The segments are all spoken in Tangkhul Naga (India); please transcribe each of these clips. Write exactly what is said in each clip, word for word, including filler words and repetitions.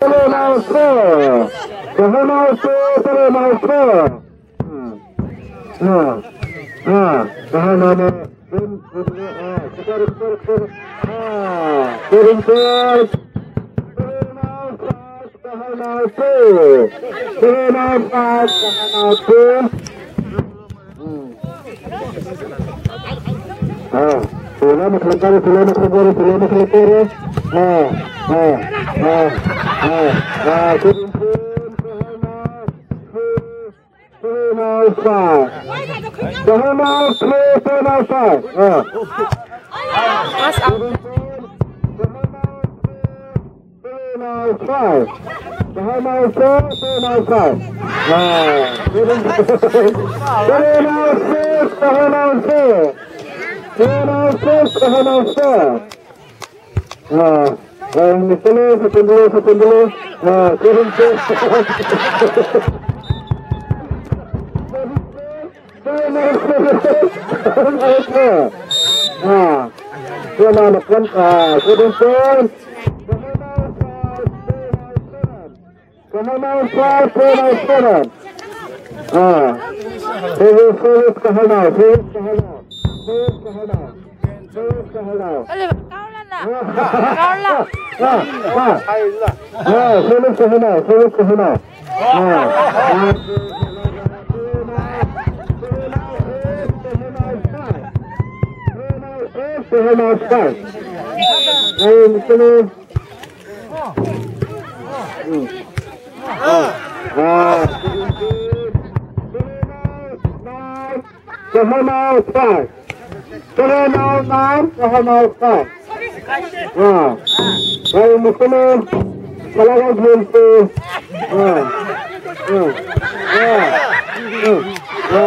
Seven nine four. Seven nine four, seven nine four. Ah, ah, ah, kahai nana. Ah, seven four. Seven nine five, kahai nana two. Seven nine five, kahai nana two. Hmm. Ah, sila maklangkar, sila maklangkar, sila maklangkar. Ah, ah, ah, ah, ah, seven four, kahai nana three, seven nine five. Kahai nana three, seven nine five. Ah. Seven four, kahai nana three, seven nine five. Kahai nana four, seven nine five. Ah, seven nine six, kahai nana four. Seven nine six, kahai nana four. Ah, ah, Mister Lee, Secretary, Secretary. Ah, seven six. Ah, seven nine, ah, seven seven. Kahai nana five, seven nine seven. Ah. Service, service kahai nana, service kahai nana. Service kahai nana. Service kahai nana. Ole, kaola na. Kaola. Ah, ah. Ah, service kahai nana, service kahai nana. Ah, ah. Kahai nana five. Kahai nana five. Hmm. Ah. Ah. Kahai nana five. Kahai nana nine, kahai nana five. Ah. Kahai nana seven. Kala ka jin se. Ah. Ah. Ah. Ah. Ah.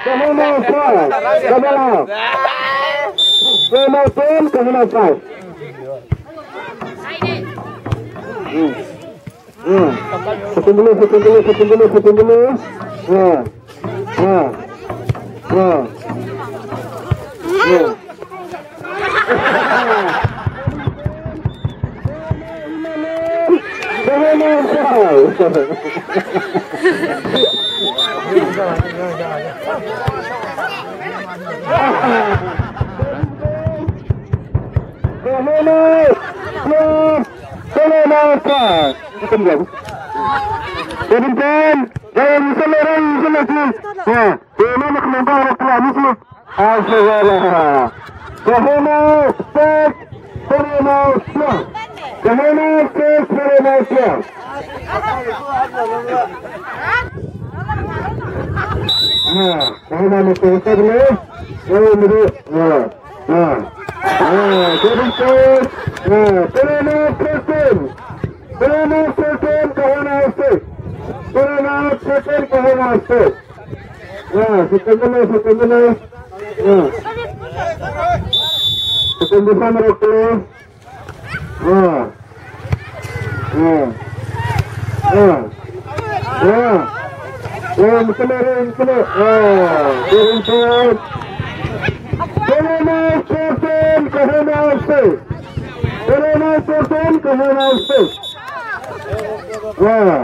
Kahai nana five. Kahai nana. Kahai nana ten, kahai nana five. Hmm. Hmm. Secondary, secondary, secondary, secondary. Hmm. Hmm. Hmm. Hmm. Seventeen. Seventeen. Kahai nana six, kahai nana twelve. Kahai nana six, kahai nana twelve. Ah, kahai nana six, kahai nana, ah, ah, ah, seventeen. Ah, kahai nana thirteen. Kahai nana thirteen, kahai nana six. Kahai nana thirteen, kahai nana six. Ah, second nana, second nana. Ah. Second nana, second. Ah. Ah. Ah. Ah. Ah, missionary, missionary. Ah, very good. Kahai nana fourteen, kahai nana six. Kahai nana fourteen, kahai nana six. Ah.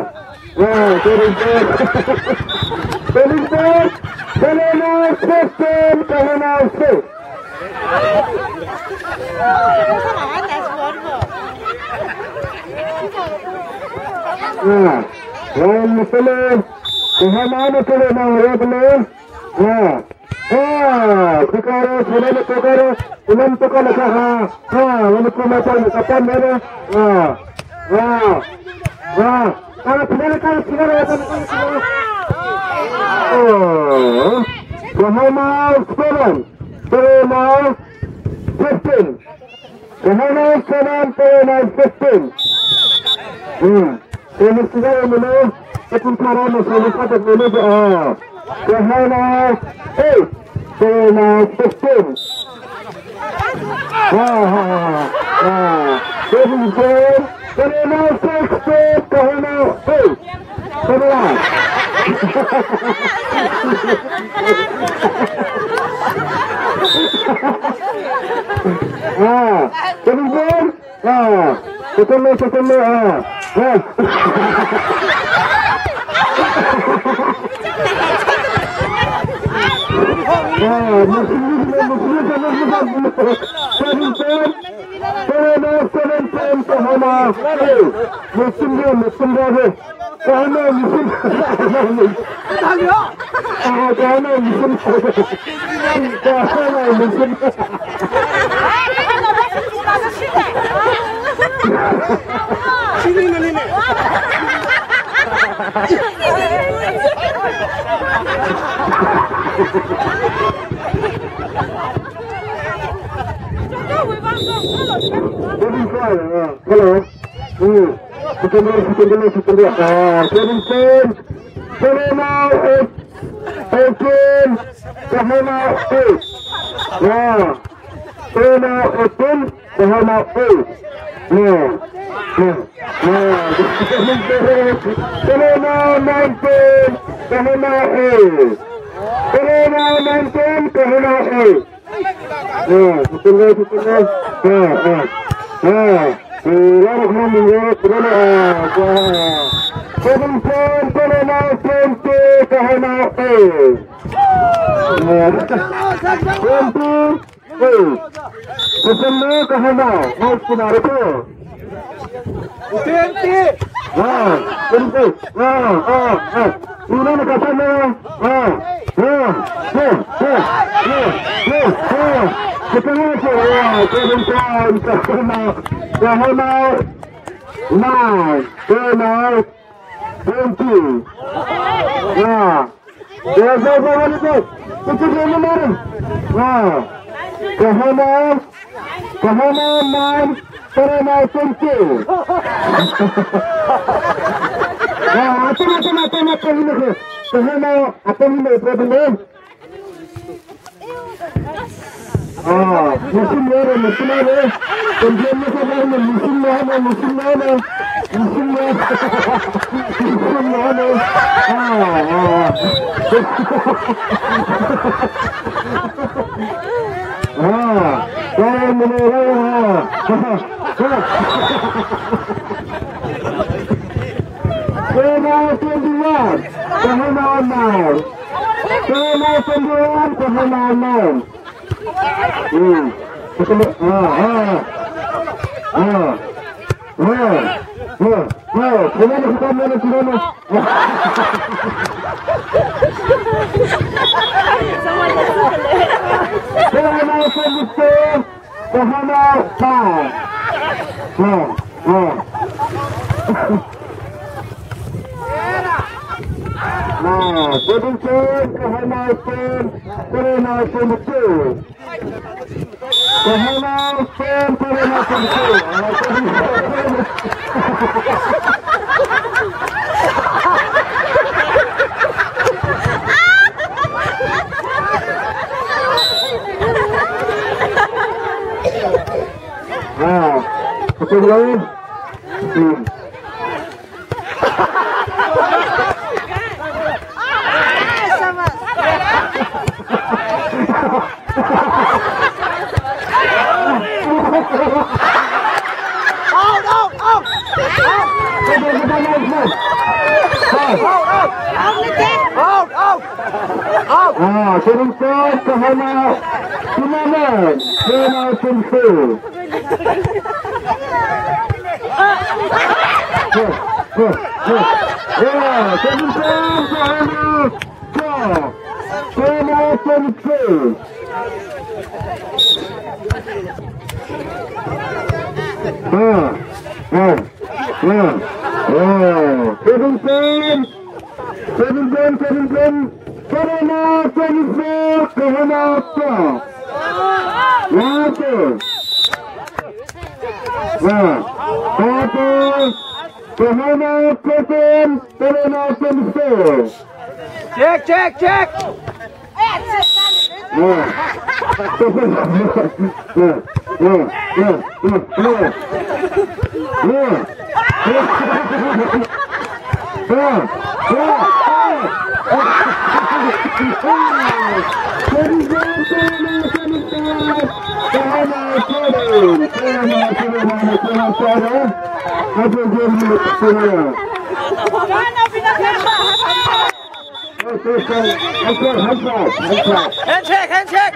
Ah, very good. Very good. Kahai nana fifteen, kahai nana six. Ah, one, missionary. Kahai nana, missionary, nana, missionary. Ah. Ah, tukaro, tukaro, tukaro, tukaro, tukaro, tukaro, ah, ah, wani kuma ta, kapan mana, ah, ah, ah, ah, tukaro, tukaro, tukaro, tukaro. Oh, Kahai nana seven, Kahai nana fifteen. Kahai nana seven, kahai nana fifteen. Hmm. Kahai nana seven, kahai nana, kahai nana, kahai nana, ah. Kahai nana eight, kahai nana fifteen. Ah, ah, ah, ah. Seventeen, kahai nana sixteen, kahai nana eight. Kahai nana. Ah, seventeen. Ah, second line, second line, ah, ah. Ah, machine, machine, machine, machine, machine. Seven ten, seven, seven ten, kahona. Hey, machine, machine, machine. Kahona, machine. Ah, kahona, machine. Kahona, machine. Hello. Hmm. Secondary, secondary, secondary. Ah, seven ten. Seven now, eight. Eighteen. Kahona, eight. Ah. Kahona eighteen, kahona eight. No. No. No. Kahona nineteen, kahona eight. Kahona nineteen, kahona eight. No. Sitting there, sitting there. No. No. No. Seventeen, kahona twenty, kahona eight. No. Twenty. Hey, sitting there, kahona. Nice to know you. Twenty. Ah, twenty. Ah, ah, ah. Ina na kasa na. Ah, ah, ah, ah, ah, ah. Sitting there, ah, seven times, kahona. Kahona. Nine. Kahona. Twenty. Ah. Yes, yes, yes, yes, yes. It's a good number. Ah. Kahona, kahona nine, kahona twenty. Ah, atam, atam, atam, atam, atam. Kahona, atam, atam, atam. Ah, machine learning, machine learning. Complain machine learning, machine learning, machine learning. Machine learning. Machine learning. Ah, ah. Ah, learning, learning, ah. Kahona twenty-one, kahona nine. Kahona twenty-one, kahona nine. Hmm. Ah, ah. Ah. Ah. Ah. Ah. Kahona kahona kahona. Kahona twenty-two. Kahona five. Ah, ah. Ah, seventeen, kahona ten, kahona twenty-two. Kahona ten, kahona twenty-two. Ah, seventeen. Ah, betul lagi. Hmm. Out, out, out! Out! Out, out! Out, out! Out! Ah, seventeen, kahona, kahona, kahona twenty-two. Yeah, seventeen, kahona, kahona twenty-two. Ah, ah, ah, ah. Seventeen. Seventeen, seventeen, kahona twenty-four, kahona four. Later. Yeah. Later. Kahona thirteen, kahona twenty-four. Check, check, check. Handshake, handshake.